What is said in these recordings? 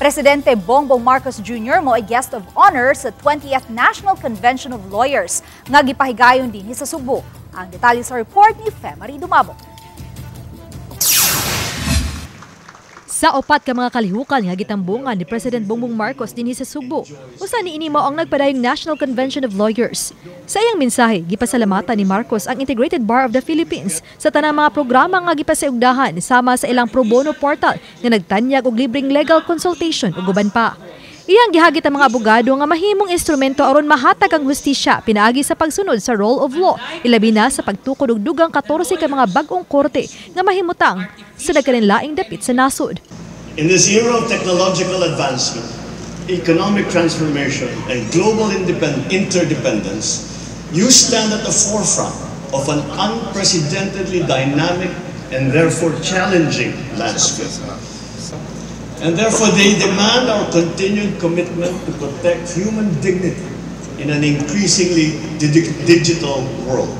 Presidente Bongbong Marcos Jr. Mao'y guest of honor sa 20th National Convention of Lawyers nga gipahigayon dinhi sa Sugbo. Ang detalye sa report ni Femary Dumabo. Sa upat ka mga kalihukan nga gitambungan ni President Bongbong Marcos dinhi sa Sugbo, usa niini mao ang nagpadayong National Convention of Lawyers. Sa iyang mensahe, gipasalamatan ni Marcos ang Integrated Bar of the Philippines sa tanang mga programa nga gipasaugdahan sama sa ilang pro bono portal nga nagtanyag og libreng legal consultation ug uban pa. Iyang gihagit ang mga abogado nga mahimong instrumento aron mahatag ang hustisya pinaagi sa pagsunod sa rule of law, ilabi na sa pagtukod og dugang 14 ka mga bag-ong korte nga mahimutang sa nagkalainlaing dapit sa nasod. In this era of technological advancement, economic transformation, and global interdependence, you stand at the forefront of an unprecedentedly dynamic and therefore challenging landscape. And therefore, they demand our continued commitment to protect human dignity in an increasingly digital world.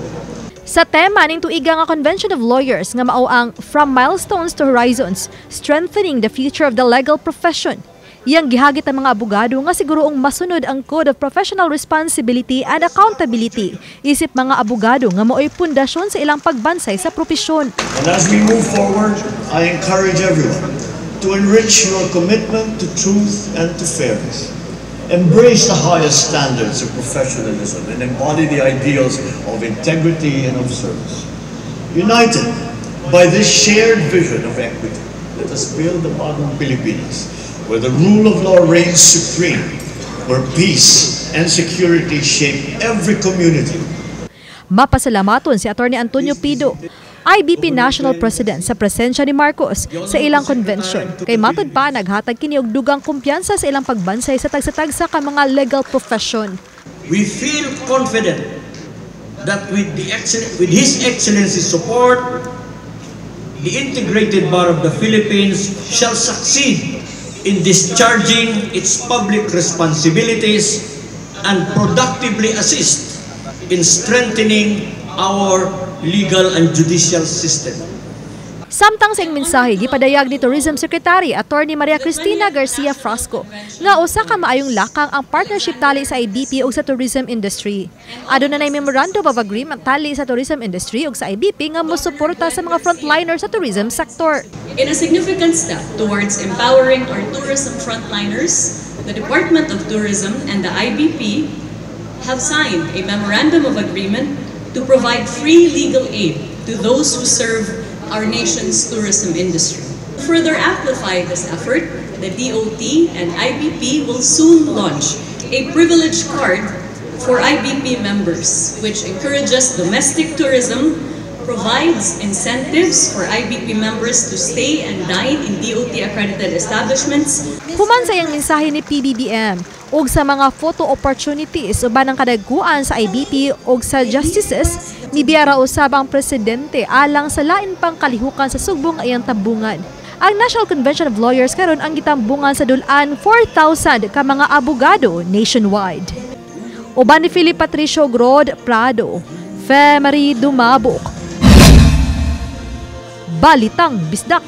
Sa tema ning tuiga nga Convention of Lawyers nga mao ang From Milestones to Horizons, Strengthening the Future of the Legal Profession. Iyang gihagit ang mga abogado nga siguroong masunod ang Code of Professional Responsibility and Accountability. Isip mga abogado nga mao'y pundasyon sa ilang pagbansay sa propesyon. And as we move forward, I encourage everyone to enrich your commitment to truth and to fairness. Embrace the highest standards of professionalism and embody the ideals of integrity and of service. United by this shared vision of equity, let us build a modern Pilipinas where the rule of law reigns supreme, where peace and security shape every community. Mapasalamaton si Attorney Antonio Pido, IBP National President, sa presensya ni Marcos sa ilang convention. Kay matud pa, naghatag kini og dugang kumpiyansa sa ilang pagbansay sa tagsa-tagsa ka mga legal profession. We feel confident that with His Excellency's support, the Integrated Bar of the Philippines shall succeed in discharging its public responsibilities and productively assist in strengthening our legal and judicial system. Samtang sa iyang mensahe, gipadayag ni Tourism Secretary Attorney Maria Cristina Garcia Frasco nga usa ka maayong lakang ang partnership tali sa IBP ug sa tourism industry. Aduna nay memorandum of agreement tali sa tourism industry ug sa IBP nga mosuporta sa mga frontliner sa tourism sector. In a significant step towards empowering our tourism frontliners, the Department of Tourism and the IBP have signed a memorandum of agreement to provide free legal aid to those who serve our nation's tourism industry. To further amplify this effort, the DOT and IBP will soon launch a privilege card for IBP members, which encourages domestic tourism, provides incentives for IBP members to stay and dine in DOT-accredited establishments. Human sa iyang mensahe ni PBBM ug sa mga photo opportunities uban ang kadagkuan sa IBP ug sa justices, nibiyara usab ang presidente alang sa lain pang kalihukan sa Sugbo nga iyang tambungan. Ang National Convention of Lawyers karon ang gitambungan sa dul-an 4,000 ka mga abogado nationwide. Uban ni Philip Patricio Grod Prado, Fe Marie Dumabok. Balitang Bisdak.